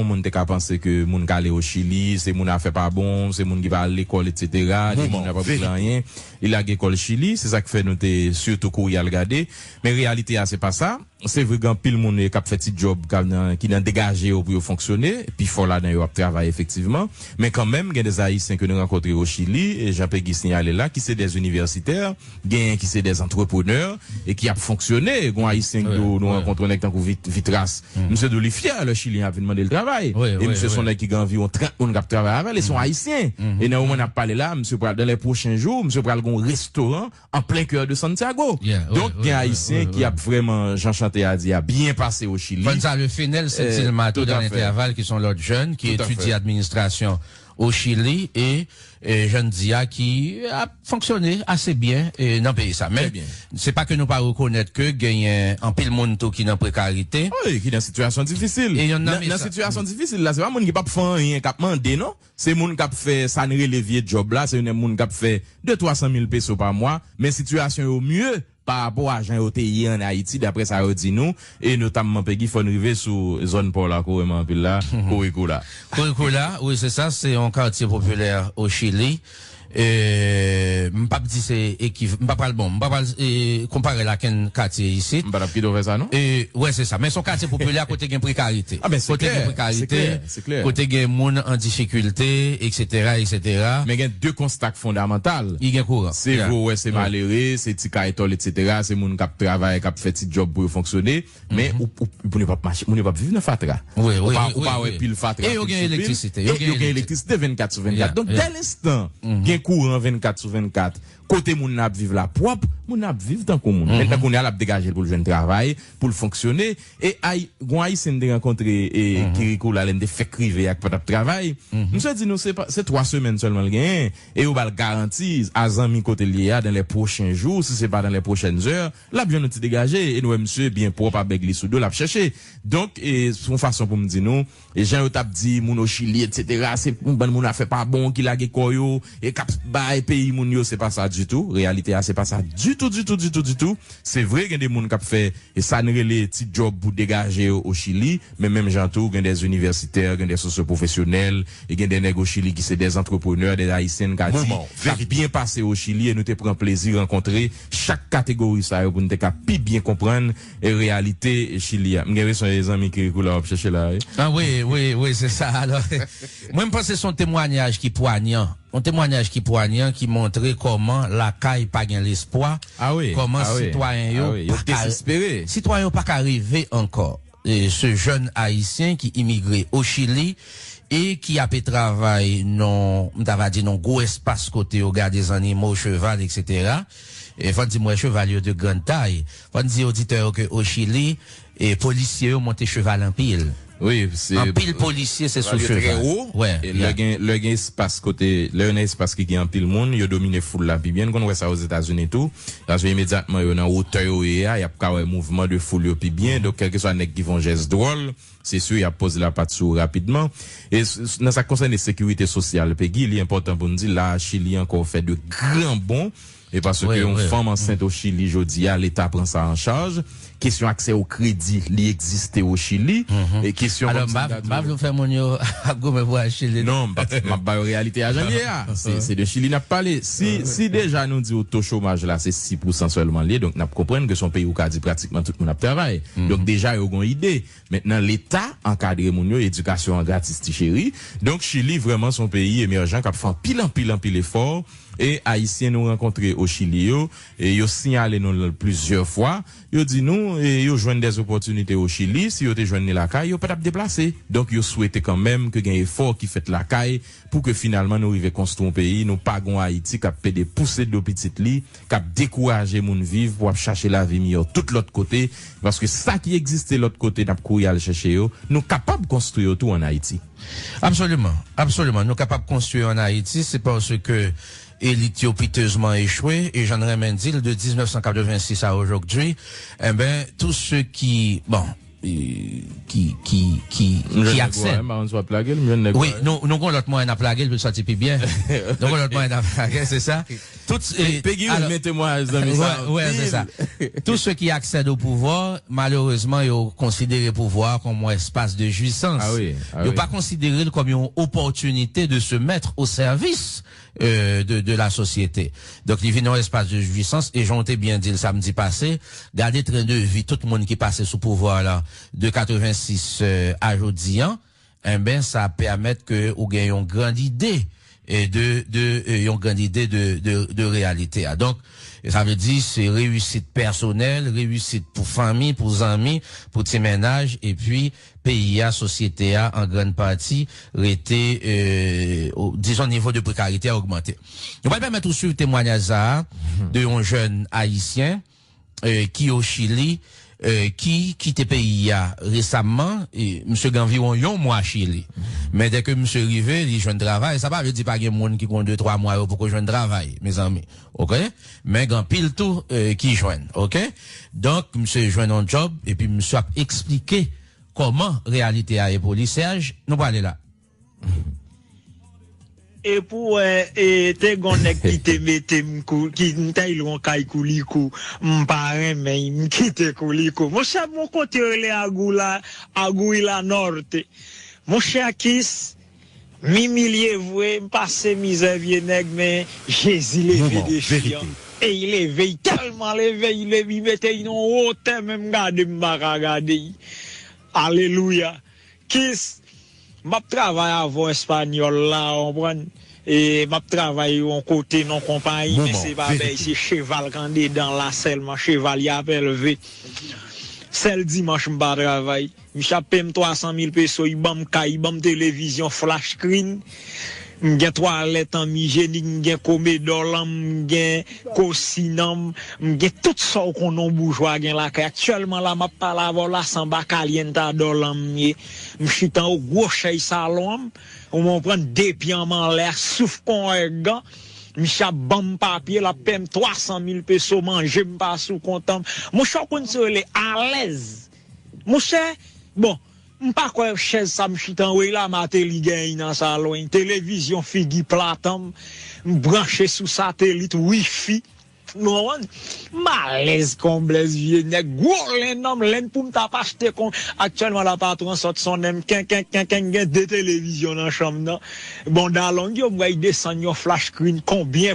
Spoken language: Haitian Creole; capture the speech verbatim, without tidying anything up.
Moun te ka panse ke moun k ale o Chili, se moun afè pa bon, se moun ki pa al lekòl, etsetera, de moun ap anyen. Li lage kò l Chili, se sa k fè nou te sitou kouri al gade. Men reyalite a, se pa sa. Se vre, gen anpil moun, eh, k ap fè ti djòb, k ap nan, ki nan degaje yo pou yo fonksyone. Pifò ladan yo ap travay efektivman. Men kanmenm, gen de Ayisyen ke nou rankontre o Chili, e jan Peggy sinyale la, ki se de inivèsitè, genyen ki se de antreprenè, e ki ap fonksyone. Gon Ayisyen ki di w, nou rankontre yon nèg tankou Vit-, Vitras. Misye di w li fyè lè Chilyen ap vin mande l travay. E misye se yon nèg ki gen anviwon trant moun k ap travay avè l, e se yon Ayisyen. E nan moman n ap pale la, misye pral, dans les prochains jours, misye pral gen yon restoran an plen kè de Santiago. Donk, gen Ayisyen ki ap vrèman, jan chante a di a, byen pase o Chili. Fò n salye Fenel Saint-Ilmato dans l'intervalle, ki se yon lòt jèn ki etidye administrasyon o Chili e, e jan n di a, ki ap fonksyone ase byen, e, nan peyi sa. Men, se pa ke nou pa rekonèt ke genyen anpil moun tou ki nan prekarite. Wi, ki nan sitiyasyon difisil. E yon nan, nan sitiyasyon difisil la, se pa moun ki p ap fè anyen, k ap mande, non. Se moun k ap fè sa n rele vye djòb la, se yon moun k ap fè de twa san mil peso pa mwa, men sitiyasyon yo mye pa rapò a jan yo te ye ann Ayiti, daprè sa yo di nou, e notamman Peggy, fò n rive sou zòn pa w la ke w renmen anpil la, Curicula. Curicula, wi, se sa, se yon katye popilè o Chili. E, m p ap di se ekiv-, m pa pral, bon, m pa pral, e, konpare l ak yon katye isit. M pa t ap kite w fè sa, non? E, wè, se sa. Men se yon katye popilè kote gen prekarite. A, men se klè, se klè. Kote gen prekarite, kote gen moun an difikilte, etsetera, etsetera. Men gen de konsta k fondamantal. Li gen kouran. Se vre, w wè, se malere, se ti kay tòl, etsetera, se moun k ap travay, k ap fè ti djòb pou yo fonksyone, men ou, ou, moun yo p ap mache, moun yo p ap viv nan fatra. Ou pa, ou pa wè pil fatra, pil sou pil. E yo gen elektrisite, yo gen elektrisite vennkat sou vennkat. Donk, dè lenstan gen kouran vennkat sou vennkat, kote moun nan ap viv la pwòp, moun nan ap viv tankou moun. Mentnan kounye a l ap degaje l pou l jwenn travay, pou l fonksyone. E ay, gon Ayisyen m te rankontre, e, Curicula, lè n te fèk rive a, k pa t ap travay. Misye di nou se pa, se twa semèn sèlman l genyen. E yo ba l garanti, a zanmi kote l ye a, dans les prochains jours, si se pa dans les prochaines heures, l ap jwenn yon ti degaje. E nou wè misye byen pwòp, a bèg li sou do l, ap chèche. Donk, e, se yon fason pou m di nou, e jan yo t ap di moun o Chili, etsetera, se yon bann moun afè pa bon ki lage kò yo, e k ap bay peyi moun yo, se pa sa ditou. Reyalite a, se pa sa ditou, ditou, ditou, ditou. Se vre, gen de moun k ap fè, e sa n rele ti djòb pou degaje yo o Chili, men menm jan tou, gen de inivèsitè, gen de sosyopwofesyonèl, e gen de nèg o Chili ki se de antreprenè, de Ayisyen, n ka di, k ap byen pase o Chili, e nou te pran plezi rankontre chak kategori sa yo pou n te ka pi byen konprann, e, reyalite Chili a. M gen enpresyon e zanmi Curicula w ap chèche la, wi. A, wi, wi, wi, se sa. Alò, mwen, m panse se yon temwayaj ki pwanyan. Yon temwayaj ki pwanyan, ki montre kòman lakay pa gen lespwa, kòman sitwayen yo pa ka, sitwayen yo pa ka reve ankò. E, se jèn Ayisyen ki imigre o Chili e ki ape travay nan, m ta va di, nan gwo espas kote yo gade zannimo, cheval, etsetera. E fò n di m wè cheval yo de grande taille. Fò n di oditè yo ke o Chili, e polisye yo monte cheval anpil. Wi, se anpil polisye se sou cheval. Cheval yo trè wo. Wè, e lè gen, lè gen espas kote, lè yo nan espas ki gen anpil moun, yo domine foul la pi byen. Nou konn wè sa Ozetazini tou. Paske imedyatman yo nan wotè yo ye a, y ap ka wè mouvman de foul yo pi byen. Donk, kèlkeswa nèg ki fè yon jès dwòl, se si y ap poze lapat sou ou rapidman. E s-, s-, nan sa k konsène sekirite sosyal, Peggy, li enpòtan pou n di, la, Chili ankò fè de gran bon. E paske yon fanm ansent o Chili jodi a, Leta pran sa an chaj. Kesyon aksè o kredi, li egziste o Chili. E kesyon... Alò, m pa, m pa vle fè moun yo ap goumen pou al Chili, non. Non, m pa, m ap ba yo reyalite a jan l ye a. Se, se de Chili n ap pale. Si, si deja nou di w to chomaj la, se sis pousan sèlman l ye, donk n ap konprann ke se yon peyi ou ka di pratikman tout moun ap travay. Donk deja yo gon ide. Mentnan, Leta ankadre moun yo, edikasyon an gratis, ti cheri. Donk, Chili vrèman se yon peyi emèjan k ap fè anpil, anpil, anpil efò. E Ayisyen nou rankontre o Chili yo, e yo siyale nou l plizyè fwa. Yo di nou, e yo jwenn de opòtinite o Chili, si yo te jwenn li lakay, yo pa t ap deplase. Donk, yo swete kanmenm ke gen efò ki fèt lakay pou ke finalman nou rive konstwi yon peyi, nou pa gon Ayiti k ap pede pouse do pitit li, k ap dekouraje moun viv pou ap chache lavi miyò tout lòt kote, paske sa ki egziste lòt kote n ap kouri al chèche yo, nou kapab konstwi yo tou ann Ayiti. Absoliman, absoliman. Nou kapab konstwi ann Ayiti, se paske elit yo pitezman echwe, e jan n renmen di l, de diznèf san katrevensis a ojòdi, enben, tout se ki, bon, ki ki ki ki aksè. M pa konn si w ap lage l, m jwenn nèg. Wi, nou nou gon lòt mwayen n ap lage l pou l sòti pi byen. Nou gon lòt mwayen n ap lage, se sa. Tout, eh, Peggy, ou renmen temwayaj zanmi sa. Wè, wè, se sa. Tous ceux qui accèdent au pouvoir, malheureusement, yo konsidere pouvwa kòm yon espas de jwisans. Ah wi, ah wi. Yo pa konsidere l kòm yon opòtinite de se mettre au service euh, de, de la société. Donk, li vin yon espas de jwisans, e jan w te byen di l samdi pase, gade tren de vi tout moun ki pase sou pouvwa la de katrevensis, euh, a jodi an, enben, sa pèmèt ke ou gen yon gran lide, e de, de, e yon gran lide de, de, de reyalite a. Donk, sa vle di, se reyisit pèsonèl, reyisit pou fanmi, pou zanmi, pou ti mennaj, epi peyi a, sosyete a, an grann pati, rete, euh, o- dizon, nivo de prekarite a ogmante. Nou pral pèmèt ou swiv temwayaj sa a de yon jèn ayisyen, euh, ki o Chili, euh, ki kite peyi a resamman. E misye gen anviwon yon mwa Chili. Men dèke misye rive, li jwenn travay. Sa pa vle di pa gen moun ki gon de twa mwa yo poko jwenn travay, mezanmi. Oke? Men gen anpil tou, euh, ki jwenn. Oke? Donk, misye jwenn yon djòb, epi misye ap eksplike kòman reyalite a ye pou li. Serge, nou prale la. E pou wè, e, te gon nèg ki te mete m kou, ki m te al yon kay Koulikou, m pa renmen, m kite Koulikou. Monchè, m yon kote yo rele Aguila, Aguila Norte. Monchè, Kis, m imilye vre, m pase mizè, vye nèg, men Jezi leve defi an. E li leve, li tèlman leve, li leve, li mete li nan wotè, menm gade m pa ka gade l. Alelouya. Kis, m ap travay avè w espanyòl la, w konprann? E m ap travay yon kote nan konpayi, men se pa bèy, se cheval k andedan la sèlman, cheval y ap elve. Sèl dimanch m pa travay. Misye ap peye m twa san mil peso, li ban m kay, li ban m televizyon, flash screen. M gen twalèt an m ijenik, m gen komedò lan m, m gen kosinan m, m gen tout sa w konnen yon boujwa gen lakay. Aktyèlman la, m ap pale avè w la, se anba kalyentadò lan m ye. M chita anwo gwo chèz salon an, ou konprann, de pye an m anlè a, souf kon èg an. Misye ap ban m papye, l ap peye m twa san mil peso, manje m pa sou kont an. Monchè, w konn sa yo rele alèz. Monchè, bon, m pa kwè chèz sa m chita anwo la, Martelly genyen nan salon. Televizyon figi plat an, m branche sou satelit, wifi. Nou konprann? M alèz kon blèz vye nèg, gwo lenn nan m, lenn pou m t ap achte kon. Aktyèlman la, patwon an sot sonnen m, kenkenkenken, m gen de televizyon nan chanm nan. Bon, dalon yo, m pral desann yon flash screen, konbyen